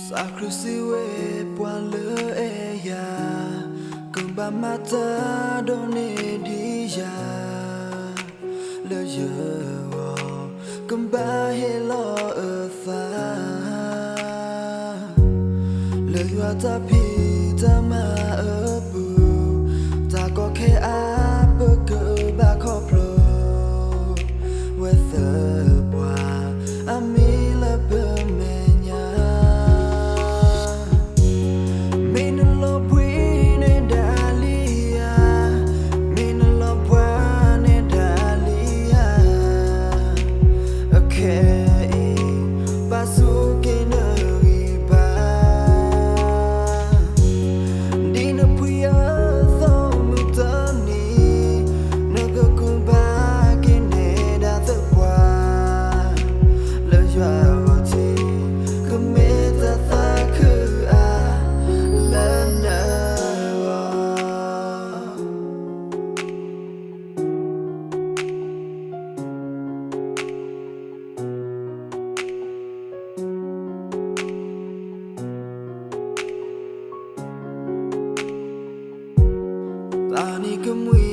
သးခုစံးဝဲပှၤလၢအဲၣ်ယၤ, ကဘၣ်မၤတၢ်ဒိးန့ၢ်ဒံးယၤ, လၢယဂီၢ် ကဘၣ်ဟ့ၣ်လီၤအသး လၢယွၤတၢ်ဖံးတၢ်မၤအပူၤ, တၢ်ကီခဲအါ ပကဘၣ်ခီဖျိ ဝဲသပှၢ် အမံၤလၢပမဲာ်ညါ မ့ၢ်နလီၤဘှံးန့ၢ်ဒၣ်လံဧါ, မ့ၢ်နလီၤဘှါန့ၢ်ဒၣ်လံဧါ, အခဲအံၤ ဘၣ်ဆိက့ၤနဂံၢ်ဘါ ဒ်နဖှံအသီမုၢ်တနံၤ, နကကူးဘၣ်က့ၤနဲဒၣ်သပှၢ် လၢယွၤအဂီၢ်ထံး, ကမ့ၢ်တၢ်သးခုအါလၢနဂီၢ် သးနံၤကမှံ